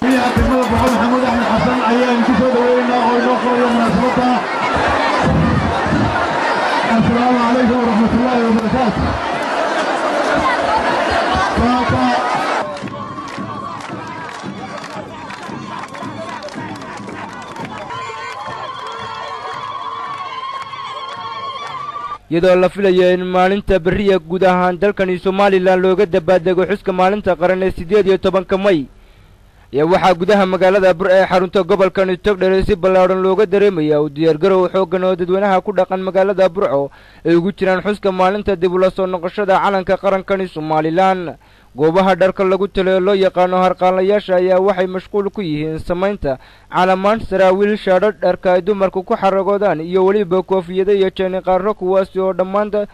Degmada Burco, Maxamuud Axmed Xasan, ayaan ku soo dhaweynaa oo inoo qorayo munaasabadda. Assalaamu calaykum waraxmatullaahi wabarakaatu. Saaka iyadoo la filayo in maalinta berriya guud ahaan dalkani Somalilan looga dabaaldego xuska maalinta qaran ee 18-ka May, ayaa waxaa gudaha magaalada Bur ee xarunta gobolkani Togdheer si ballaadhan looga dareemaya u diyaargarow xooggan oo dadweynaha ku dhaqan magaalada Burco ay ugu jiraan xuska maalinta dib ula soo noqoshada calanka qarankani Somalilan. Goobaha dharka lagu taliyo loo yaqaano harqaanlayaasha ayaa waxay mashquul ku yihiin samaynta calamaan, saraawiil, shaadho, dharka ay dumarku ku xaragoodaan iyo weliba koofiyado iyo jeeniqaaro, kuwaasi oo dhammaanta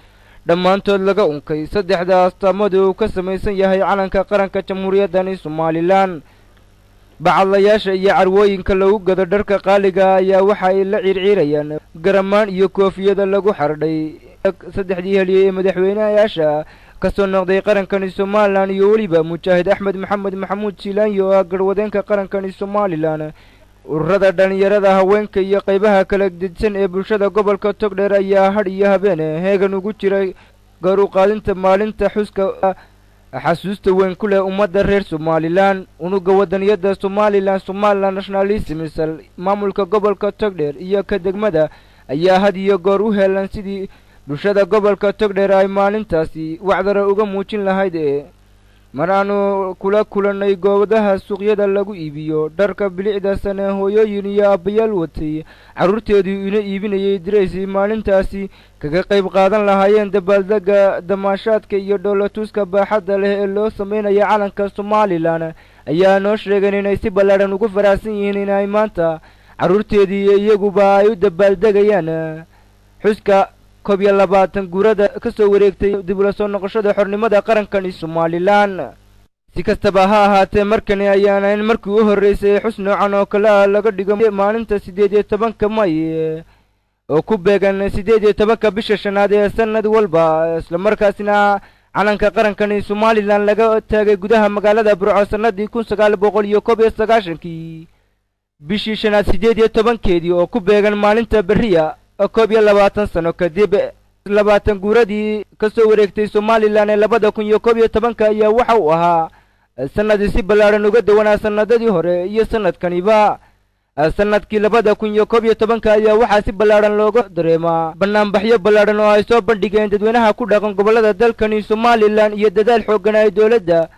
dhammaantood laga unkay saddexda astaamood uu ka samaysan yahay calanka qaranka jamhuuriyaddani Somalilan. Bacadlayaasha iyo carwooyinka lagu gado dharka qaaliga ayaa waxa ay la ciirciirayaan garamaan iyo koofiyada lagu xardhay saddexdii heliyey ee madaxweyneyaasha kasoo noqday qarankani Somalilan iyo weliba mujaahid Axmed Maxamed Maxamuud Jiilaanyo oo ah garwadeenka qarankani Somalilan. Ururada dhalinyarada, haweenka iyo qaybaha kala gedsan ee bulshada gobolka Togdheer ayaa hadh iyo habeen heegan ugu jiray gaar u qaadinta maalinta xuska xasuusta weyn ku leh ummadda reer Somalilan. Unuga wadaniyadda Somalilan, Somalilan Nationalism, maamulka gobolka Togdheer iyo ka degmada ayaa had iyo goor u helan sidii bulshada gobolka Togdheer ay maalintaasi wacdara uga muujin lahayd. Ee mar aanu kula kulannay goobaha suuqyada lagu iibiyo dharka bilicda sane, hooyooyin iyo aabbayaal watay carruurteedii ina iibinayay dirays maalintaasi kaga qayb qaadan lahaayeen dabaaldega, damaashaadka iyo dhoolatuska baaxadda leh ee loo sameynaya calanka Somalilan, ayaa noo sheegeen inay si ballaadhan ugu faraxsan yihiin inay maanta carruurteedii iyo iyaguba ay u dabaaldegayaan xuska 21 guurada ka soo wareegtay dib ula soo noqoshada xornimada qarankani Somalilan. Si kastaba ha ahaatee, markani ayaana in markii u horreysay xus noocan oo kale ah laga dhigo maalinta 18-ka May oo ku beegan 18-ka bisha shanaad ee sanad walba, islamarkaasina calanka qarankani Somalilan laga taagay gudaha magaalada Burco sanadii 1991-kii bishii shanaad 18-keedii, oo ku beegan maalinta berriya 21 sano kadib. 20 guuradii ka soo wareegtay Somalilan ee 2011-ka ayaa waxa uu ahaa sanadii si ballaadhan uga duwanaa sanadadii hore iyo sanadkaniba. Sanadkii 2011-ka ayaa waxaa si ballaadhan looga dareemaa banaanbaxyo ballaadhan oo ay soo bandhigeen dadweynaha ku dhaqan gobollada dalkani Somalilan iyo dadaal xooggan ay dowladda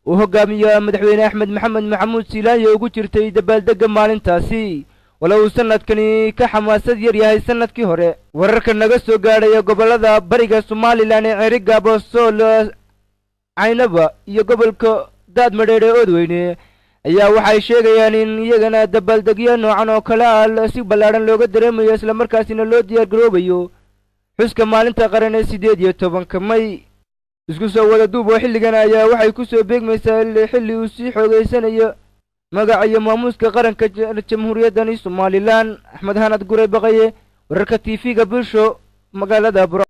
uu hogaamiyo madaxweyne Axmed Maxamed Maxamuud Siilaanyo ugu jirtay dabaaldega maalintaasi, walow uu sanadkani ka xamaasad yar yahay sanadkii hore. Wararka naga soo gaadhaya gobollada bariga Somalilan ee Ceerigaabo, Sool, Caynaba iyo gobolka Daadmadheer ee Oodweyne ayaa waxay sheegayaan in iyagana dabaaldegyo noocan oo kale ah si ballaadhan looga dareemayo, islamarkaasina loo diyaar garoobayo xuska maalinta qaran ee 18-ka May. Isku soo wada duub oo xilligan ayaa waxay ku soo beegmaysaa xilli uu sii xoogaysanayo magaca iyo maamuuska qaranka jamhuuriyaddani Somalilan. Axmed Hanad Guray Baqaye, wararka TV-ga Bulsho, magaalada Burco.